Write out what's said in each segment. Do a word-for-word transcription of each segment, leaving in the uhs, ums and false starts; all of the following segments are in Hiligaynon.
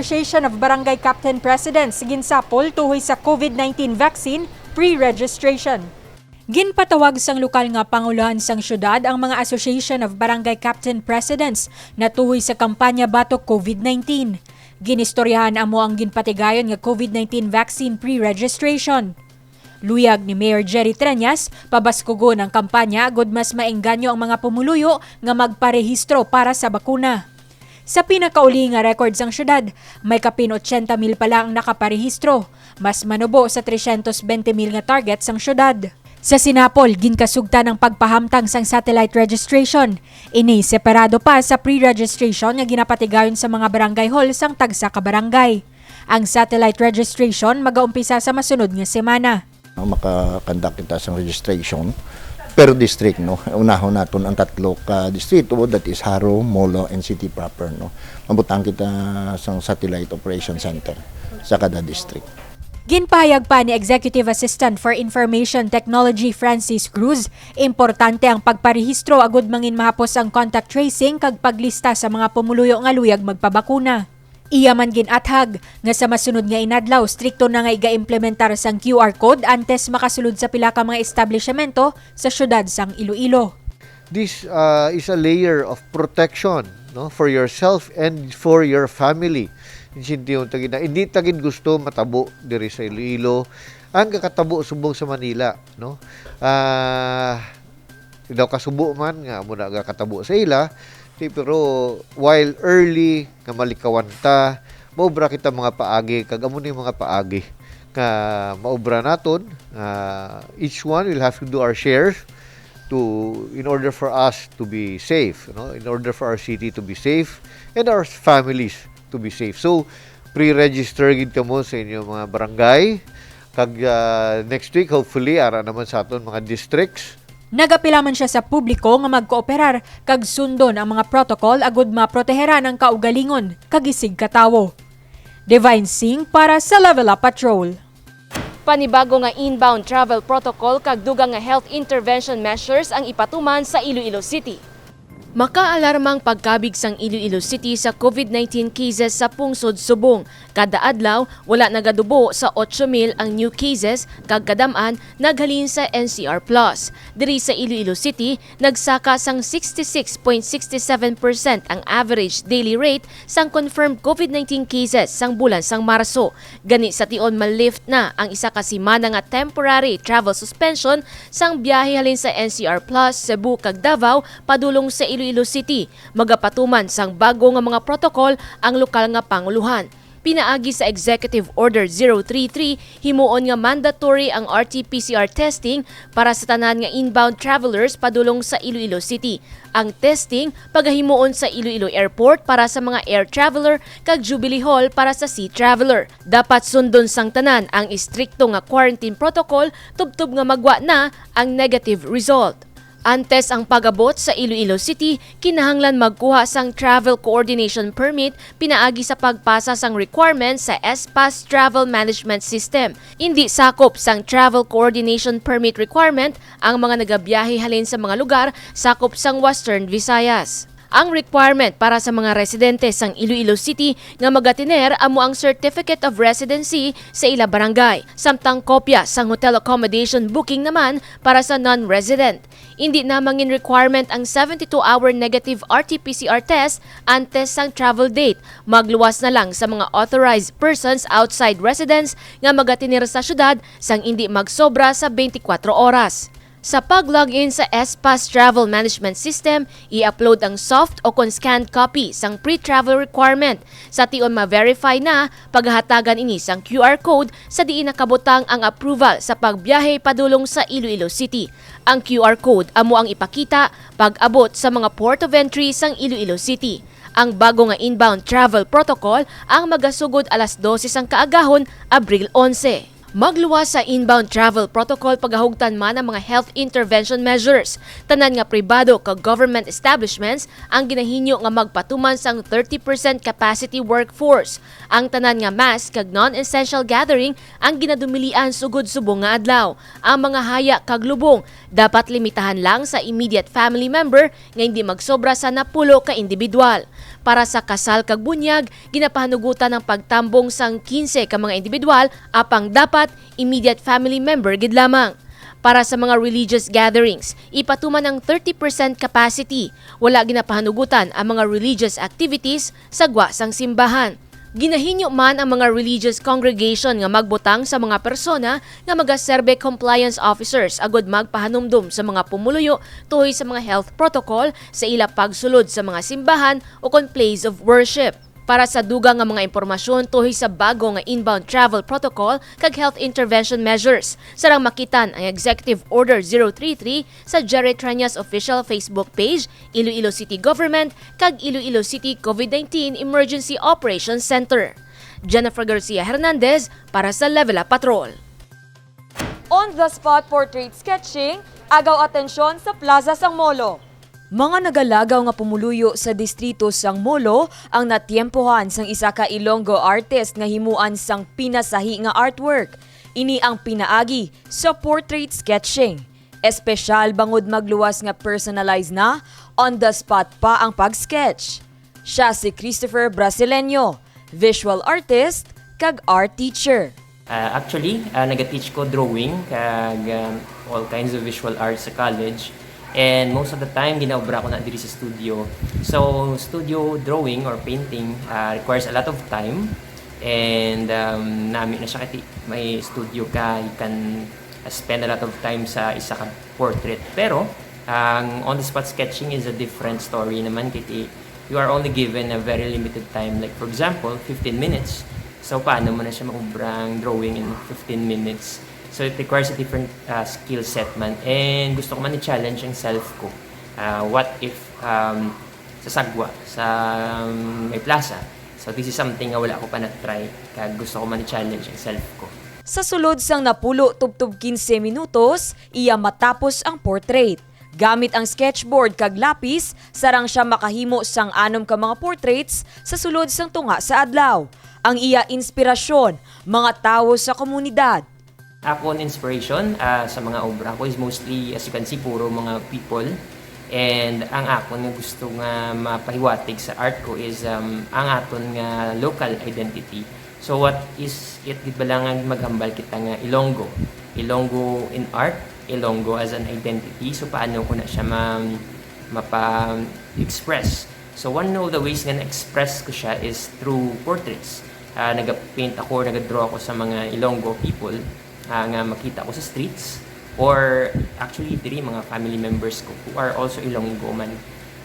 Association of Barangay Captain Presidents ginsapol tuhoy sa COVID nineteen vaccine pre-registration. Ginpatawag sang lokal nga pangulohan sang syudad ang mga Association of Barangay Captain Presidents na tuhoy sa kampanya batok COVID nineteen. Ginistoryahan amo ang ginpatigayon nga COVID nineteen vaccine pre-registration. Luyag ni Mayor Jerry Treñas, pabaskugon ang kampanya agud mas maengganyo ang mga pumuluyo nga magparehistro para sa bakuna. Sa pinakauli nga record sang syudad, may kapin ochenta mil pa lang ang nakaparehistro, mas manubo sa tresyentos bente mil nga target sang syudad. Sa sinapol, ginkasugtan ang pagpahamtang sang satellite registration. Ini separado pa sa pre-registration nga ginapatigayon sa mga barangay hall sang tagsa ka barangay. Ang satellite registration magaumpisa sa masunod nga semana. Maka-conduct kita sang registration per district, no? Unahon naton ang tatlo ka distrito, that is Jaro, Molo, and City proper, no? Mabutang kita sang satellite operation center sa kada district. Ginpahayag pa ni Executive Assistant for Information Technology Francis Cruz, importante ang pagparehistro agud mangin mahapos ang contact tracing kag paglista sa mga pumuluyo nga luyag magpabakuna. Iya man gin-athag nga sa masunod nga inadlaw, strikto na nga iga-implementar sang Q R code antes makasulod sa pila ka mga establisyemento sa siyudad sang Iloilo. This, uh, is a layer of protection, no, for yourself and for your family. Intindiyon ta gid na, hindi ta gid gusto matabo diri sa Iloilo ang gakatabo subong sa Manila, no? Ah, daw kasubo man nga amo na gakatabo sa ila, ti-, pero while early nga malikawan ta, maobra kita mga paagi, kag amo ni mga paagi nga maobra naton. Ah, each one will have to do our share to, in order for us to be safe, no? In order for our city to be safe and our families to be safe. So, pre-register gid kamo sa inyo mga barangay. Kag, ah, next week, hopefully, ara naman sa aton mga districts. Nagapila man siya sa publiko nga magkooperar kag sundon ang mga protocol agud maproteheran ang kaugalingon kag isigkatawo. Divine Singh para sa Level Up Patrol. Panibago nga inbound travel protocol kag dugang nga health intervention measures ang ipatuman sa Iloilo City. Makaalarmang pagkabig sang Iloilo City sa COVID nineteen cases sa pungsod subong. Kada adlaw, wala nagadubo sa otso mil ang new cases, kag kadam-an naghalin sa N C R Plus. Diri sa Iloilo City, nagsaka sang sixty-six point six seven percent ang average daily rate sang confirmed COVID nineteen cases sang bulan sang Marso. Gani, sa tion ma-lift na ang isa ka semana nga temporary travel suspension sang biyahe halin sa N C R Plus, Cebu, kag Davao padulong sa Iloilo City, magapatuman sang bago nga mga protocol ang lokal nga pangulohan. Pinaagi sa Executive Order zero three three, himuon nga mandatory ang R T P C R testing para sa tanan nga inbound travelers padulong sa Iloilo City. Ang testing pagahimuon sa Iloilo Airport para sa mga air traveler kag Jubilee Hall para sa sea traveler. Dapat sundon sang tanan ang istrikto nga quarantine protocol tubtob nga magwa na ang negative result. Antes ang pag-abot sa Iloilo City, kinahanglan magkuha sang Travel Coordination Permit pinaagi sa pagpasa sang requirements sa S-Pass Travel Management System. Indi sakop sang Travel Coordination Permit requirement ang mga nagabiyahe halin sa mga lugar sakop sang Western Visayas. Ang requirement para sa mga residente sang Iloilo City nga magatiner amo ang Certificate of Residency sa ila barangay, samtang kopya sang hotel accommodation booking naman para sa non-resident. Indi na mangin requirement ang seventy-two hour negative R T P C R test antes sang travel date. Magluwas na lang sa mga authorized persons outside residence nga magatiner sa syudad sang indi magsobra sa twenty-four oras. Sa pag-log in sa S-Pass Travel Management System, i-upload ang soft o kon scanned copy sang pre-travel requirement. Sa tion ma-verify na, pagahatagan ini sang Q R code sa diin nakabutang ang approval sa pagbiyahe padulong sa Iloilo City. Ang Q R code amo ang ipakita pag-abot sa mga port of entry sang Iloilo City. Ang bago nga inbound travel protocol ang magasugod alas dose sang kaagahon, Abril onse. Magluwas sa inbound travel protocol pagahugtan man ang mga health intervention measures. Tanan nga pribado kag government establishments ang ginahinyo nga magpatuman sang thirty percent capacity workforce. Ang tanan nga mass kag non-essential gathering ang ginadumilian sugod subong nga adlaw. Ang mga haya kag lubong dapat limitahan lang sa immediate family member nga hindi magsobra sa napulo ka individual. Para sa kasal kag bunyag, ginapahanugutan ang pagtambong sang kinse ka mga individual, apang dapat immediate family member gid lamang. Para sa mga religious gatherings, ipatuman ang thirty percent capacity. Wala ginapahanugutan ang mga religious activities sa gwa sang simbahan. Ginahinyo man ang mga religious congregation nga magbutang sa mga persona nga magaserbe compliance officers agud magpahanumdom sa mga pumuluyo tuhoy sa mga health protocol sa ila pagsulod sa mga simbahan ukon place of worship. Para sa dugang nga mga impormasyon tuhoy sa bago nga inbound travel protocol kag health intervention measures, sarang makitan ang Executive Order zero three three sa Jerry Treñas official Facebook page, Iloilo City Government, kag Iloilo City COVID nineteen Emergency Operations Center. Jennifer Garcia Hernandez para sa Level Up Patrol. On the spot portrait sketching, agaw atensyon sa Plaza sang Molo. Mga nagalagaw nga pumuluyo sa distrito sang Molo ang natiempohan sang isa ka Ilonggo artist nga himuan sang pinasahi nga artwork. Ini ang pinaagi sa portrait sketching. Espesyal bangod magluwas nga personalize na, on the spot pa ang pag-sketch. Siya si Christopher Brasileño, visual artist kag art teacher. Ah, actually, ah, naga-teach ko drawing kag, um, all kinds of visual arts sa college. And most of the time, ginaobra ko na diri sa studio. So, studio drawing or painting, ah, requires a lot of time. And, um, nami na siya kay may studio ka, you can, ah, spend a lot of time sa isa ka portrait. Pero, ang on-the-spot sketching is a different story naman, kay you are only given a very limited time. Like, for example, fifteen minutes. So, paano mo na siya maubrang drawing in fifteen minutes? So, it requires a different, uh, skill set man. And gusto ko man i-challenge ang self ko. Uh, what if, um, sa sagwa, sa, um, may plaza? So, this is something nga wala ko pa na-try. Kag gusto ko man i-challenge ang self ko. Sa sulod sang napulo tubtob kinse minutos, iya matapos ang portrait. Gamit ang sketchboard kag lapis, sarang siya makahimo sang anom ka mga portraits sa sulod sang tunga sa adlaw. Ang iya inspirasyon, mga tawo sa komunidad. Akon inspiration, ah, sa mga obra ko is mostly, as you can see, puro mga people. And ang akon nga gusto nga mapahiwatig sa art ko is, um, ang aton nga local identity. So what is it, gid bala nga maghambal kita nga Ilonggo? Ilonggo in art, Ilonggo as an identity. So paano ko na siya ma-, mapa-express? So one of the ways nga na-express ko siya is through portraits. Ah, nag-paint ako, nag-draw ako sa mga Ilonggo people, ah, nga makita ko sa streets. Or actually, diri mga family members ko who are also Ilonggo man.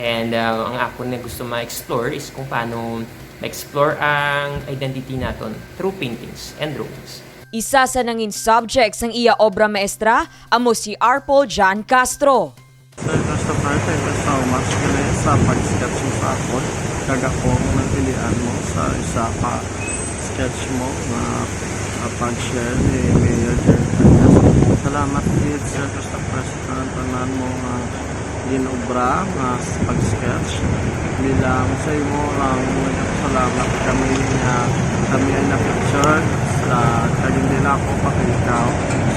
And, ah, ang akon nga gusto ma-explore is kung paano ma-explore ang identity naton through paintings and drawings. Isa sa nangin subject sang iya obra maestra amo si Arpol John Castro. Sir Christopher, thank you so much kini sa pag-sketch mo sa akon. Kag ako ang napilian mo sa isa ka sketch mo nga, ah, pag-share ni Mayor Jerry Cañas. Salamat gid, Sir Christopher, sa tanan-tanan mo nga ginobra nga s-, pag-sketch. Bilang sa imo lang, nagpasalamat kami nga kami ay na-feature sa, kag hindi lang ako, pati ikaw.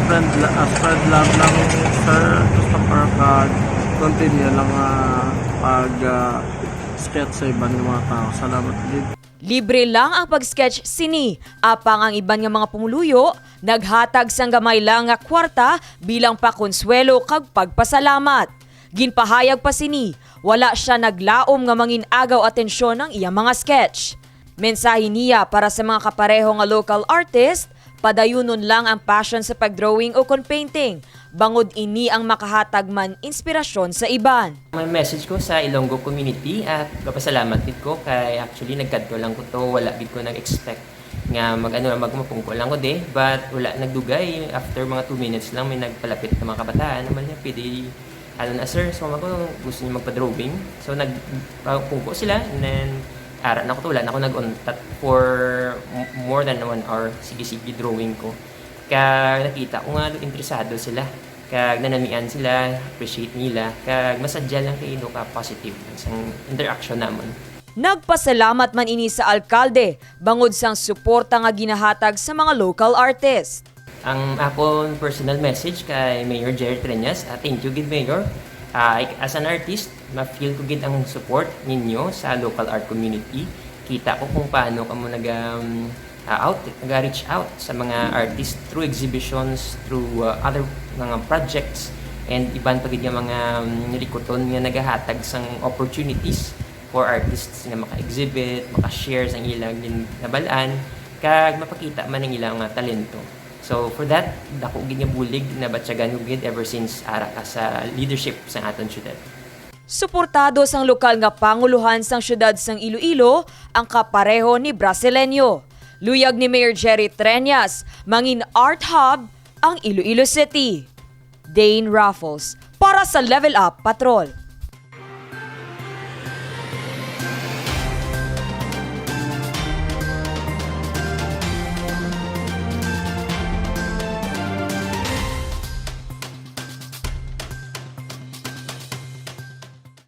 Spread la-, ah, spread love lang, Sir Christopher, kag continue lang, ah, pag, ah, sketch sa iban nga mga tao. Salamat gid. Libre lang ang pag-sketch sini, apang ang iban nga mga pumuluyo naghatag sang gamay lang nga kwarta bilang pakonsuwelo kag pagpasalamat. Ginpahayag pa sini, wala sia naglaom nga mangin-agaw atensyon ang iya mga sketch. Mensahe niya para sa mga kapareho nga local artist, padayunon lang ang passion sa pagdrawing ukon painting, bangod ini ang makahatag man inspirasyon sa iban. May message ko sa Ilonggo community, at gapasalamat gid ko kay actually nagkadto lang ko to, wala gid ko nag-expect nga mag-ano, mag-, mapungko lang ko di, but wala nagdugay, after mga two minutes lang may nagpalapit na mga kabataan, naman niya, pwede, ano na sir, so ako gusto niya magpa-drawing. So nag-, pa-, pungko sila, and then ara na ko to, wala na ako nag-untat for m-, more than one hour, sige-sige drawing ko. Kag nakita ko nga interesado sila. Kag nanamian sila, appreciate nila, kag masadya lang kay ino ka positive sang interaction namon. Nagpasalamat man ini sa alkalde bangod sang suporta nga ginahatag sa mga local artist. Ang akon personal message kay Mayor Jerry Treñas, ah, thank you gid, Mayor. Ah, ik-, as an artist, Ma-feel ko gid ang support ninyo sa local art community. Kita ko kung paano kamo nag, um, ah, out, nag-reach out sa mga artists through exhibitions, through, uh, other mga projects, and iban pa gid nga mga, um, likuton nga nagahatag sang opportunities for artists nga maka-exhibit, maka-share sang ilang gin-, nabal-an, kag mapakita man ang ilang, uh, talento. So for that, dako gid nga bulig nabatyagan ko gid ever since ara ka sa leadership sang aton syudad. Suportado sang lokal nga pangulohan sang siyudad sang Iloilo ang kapareho ni Brasileño. Luyag ni Mayor Jerry Treñas, mangin art hub ang Iloilo City. Dane Raffles para sa Level Up Patrol.